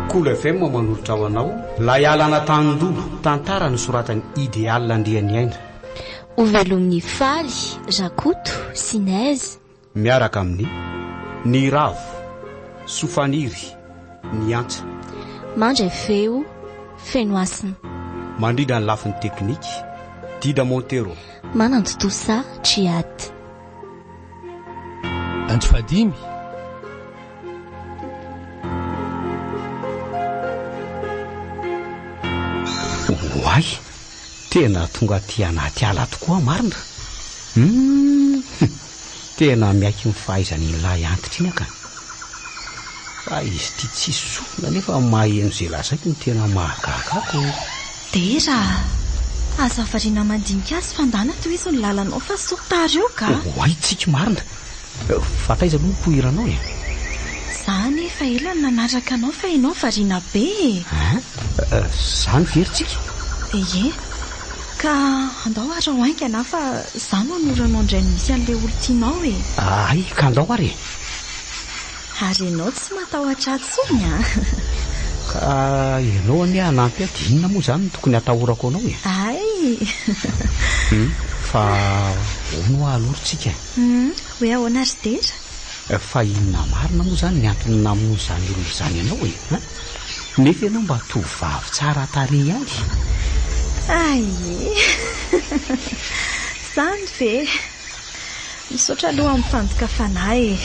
Kolo FM manolotra ho anao Lay alana tandolo, tantara nosoratan'i Ideal Andrianiaina. Ho velomin'i Faly, Rakoto sy Nez. Miaraka amin'ny, Niravo, Sofaniry, Niantsa. Mandray feo, Fenohasina. Mandrindra ny lafiny teknika, Dida Montero. Manantontosa, Djihad. Andro fahadimy. Oay! Tena tonga aty anaty ala tokoa marina. Humm! Tena miaiky ny fahaizan'iny lahy antitra iny aho ka. Fa izy ity tsisy sofina nefa maheno izay lazaiko no tena mahagaga ahy ko. Dera a! Aza variana mandinika azy fa ndana tohizo ny lalanao fa sao tara eo ka! Oay tsiky marina! Fa taiza aloha ny poiranao e? Za anie efa ela no nanaraka anao fa ianao variana be e! Hein? Zany ve ry tsiky? Ie. Ka andao ary ho haingana fa za no hanoro anao indray ny misy an'ilay olon-tianao e! Hay, ka andao ary e! Ary ianao tsy matahotra ahy intsony an! Ka ianao anie hanampy ahy dia inona moa izany no tokony hatahorako anao e? Hay! Hum, fa hono hoa aloha ry Tsiky a! Hum, hoe ahoana ry Dera? Fa inona marina moa izany ny antony namono izany olona izany anao e? Hein? Nefa ianao mba tovovavy tsara tarehy ihany. Hay e! Izany ve? Misaotra aloha amin'ny fandokafana ahy e!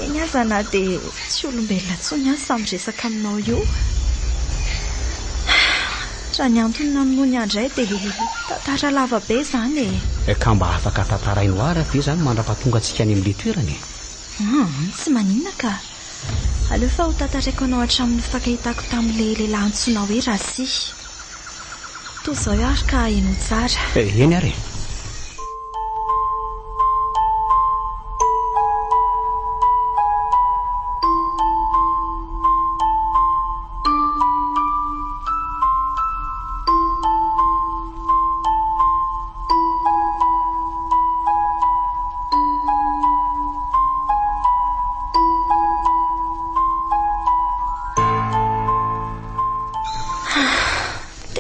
Eny aza na dia tsy olombelona intsony aho samy miresaka aminao io. Raha ny antony namonoany ahy indray dia tantara lava be izany e! Ka mba afaka tantarainao ary ve izany mandra-pahatonga antsika any amin'ilay toerana e? Hum, tsy maninona ka! Aleo fa ho tantaraiko anao hatramin'ny nifankahitako tamin'ilay lehilahy antsoina hoe Rasy. Toa izao ary ka henoy tsara. Eny ary e!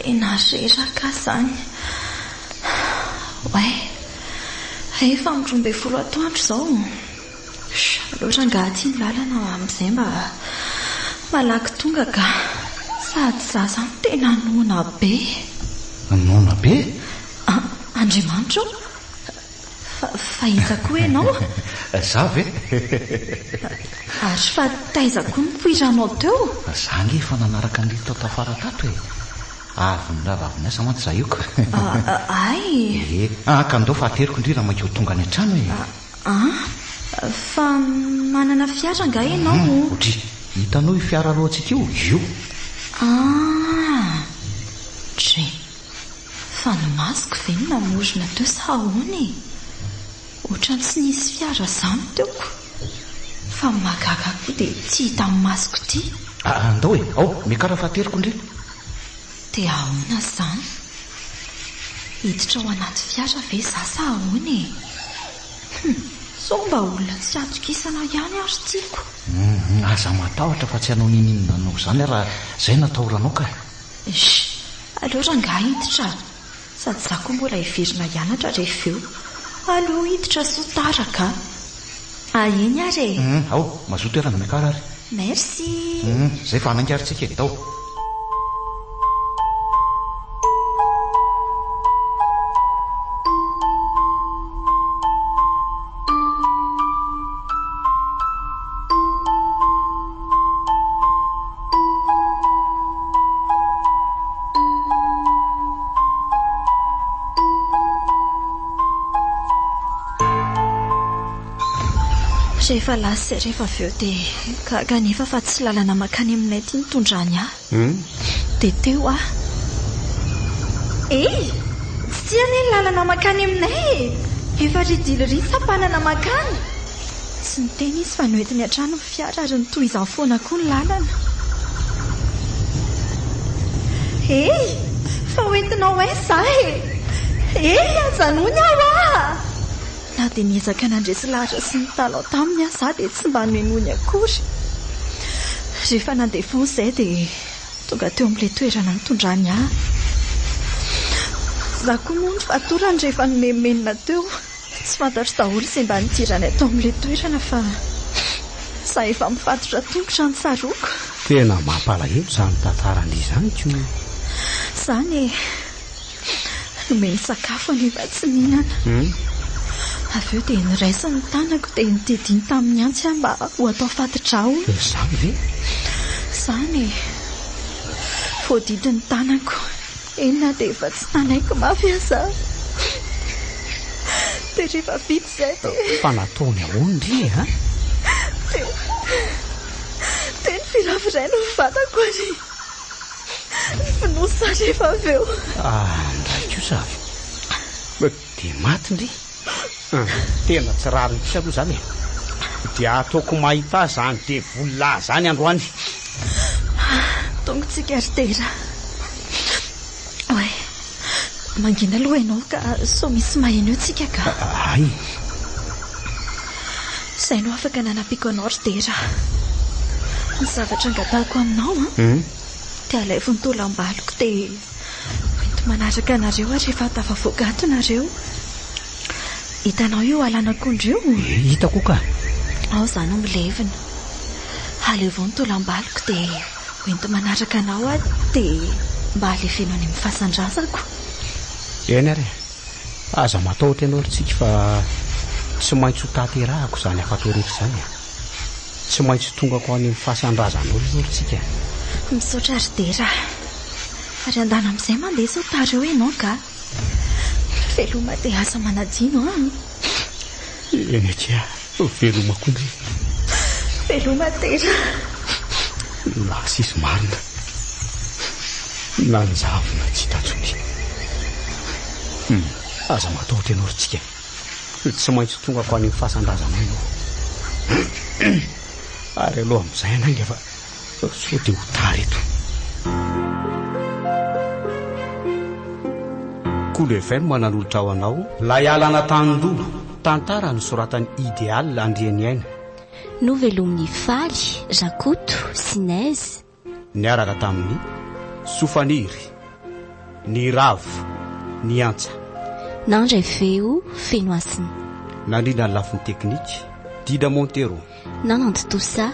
Tena reraka aho izany. Oay, efa amin'ny 12 atoandro izao. Aleo rangahy aty ny lalana amin'izay mba malaky tonga ka. Sady izaho izany tena noana be. Noana be? Andriamanitra ô! Fa, fa iza koa ianao? Za ve? Ary fa taiza koa no poiranao teo? Za ange efa nanaraka an'ily tao tafara tato e. Avy nirava avy niasa mantsy za io ka. Ay! Ie. Ah, ka ndao fa ateriko ndry raha mainka ho tonga any an-trano e. Ah, fa manana fiara angaha ianao? Dry, hitanao io fiara alohantsika io? Io. Ah! Dry. Fa ny masoko ve no namorona teo sa ahoana e? Ohatran'ny tsy nisy fiara izany teo ko! Fa ny mahagaga ahy koa dia tsy hita amin'ny masoko ity. Ah, andao e! Ao, miakara fa ateriko ndry. Dia ahoana izany? Hiditra ao anaty fiara ve izaho sa ahoana e? Hum, sao mba olona tsy atokisana ihany ary tiako. Hum, aza matahotra fa tsy hanao n'inon'inona anao izany aho raha izay no atahoranao ka. Sh! Aleo rangahy hiditra a! Sady za koa mbola hiverina hianatra rehefa eo. Aleo hiditra soa tara ka! Ah eny ary e! Hum, ao, mazoto erana miakara ary. Merci! Hum, zay fa hanainga ary tsika e, ndao. Rehefa lasa izay rehefa avy eo dia gaga anefa fa tsy lalana mankany aminay ity nitondrany ahy. Hmm? Dia teo aho. Ey! Tsy ity anie ny lalana mankany aminay e! Efa ridily ry sampanana mankany. Tsy niteny izy fa noentiny hatrany ny fiara ary notohizany foana koa ny lalana. Hey! Fa hoentinao aiza za e? Hey! Ajanony aho ah! Na dia niezaka nandresy lahatra sy nitalaho taminy aza aho dia tsy mba nohenoiny akory. Rehefa nandeha foana izahay dia tonga teo amin'ilay toerana nitondrany ahy. Izaho koa moa nifatorany rehefa nimenomenona teo. Tsy fantatro daholo izay mba nidirany tao amin'ilay toerana fa izaho efa mifatotra tongotra no tsaroako. Tena mampalahelo izany tantaran-dry izany ko. Izany e. Nomeny sakafo anefa tsy nihinana. Avy eo dia noraisiny ny tanako dia nodidiany tamin'ny antsy aho mba ho atao fatidrà hono. Izany ve? Izany e. Voadidy ny tanako. Eny na dia efa tsy nanaiky mafy aza aho. Dia rehefa vita izay dia. Fa nataony ahoana ndry e a? Dia dia noviravirainy ny vatako ary nofonosina rehefa avy eo. Ah, ndray kosa. Dia maty ndry. Tena tsy rariny kosa aloha izany e. Dia ataoko mahita ahy izany devoly lahy izany androany. Tongotsika ry Dera. Oay, mangina aloha ianao ka sao misy maheno eo tsika ka. Ay. Izay no afaka nanampiako anao ry Dera. Ny zavatra angatahako aminao an, hmm? dia alaivo ny taolam-baloko dia hoento manaraka anareo aho rehefa tafavoaka ato nareo. Hitanao io alan'akondro io? Eh, hitako ka. Ao izaho no milevina. Aleovao ny taolam-baloko dia hoento manaraka anao aho dia mba aleveno any amin'ny fasan-drazako. Eny ary e. Aza matahotra ianao ry Tsiky fa tsy maintsy ho tanterahako izany hafatro rehetra izany e. Tsy maintsy tongako any amin'ny fasan-drazanao ianao ry Tsiky a. Misaotra ry Dera. Ary andana amin'izay mandeha sao tara eo ianao ka. Veloma dia aza manadino an! Eny akia, veloma koa ndry. Veloma Dera. Lasa izy marina. Nanjavona tsy hita intsony. Hum, aza matahotra ianao ry Tsika. Tsy maintsy tongako any amin'ny fasan-drazanao ianao. Ary aloha amin'izay anainga fa Sao dia ho tara eto. Kolo FM nanolotra ho anao Lay alana tanin-dolo, tantara nosoratan'i Ideal Andrianiaina. Novelomin'i Faly, Rakoto, sy Neige. Niaraka tamin'i Sofaniry, Niravo, Niantsa. Nandray feo, Fenohasina. Nandrindra ny lafiny teknika, Dida Montero. Nanantontosa.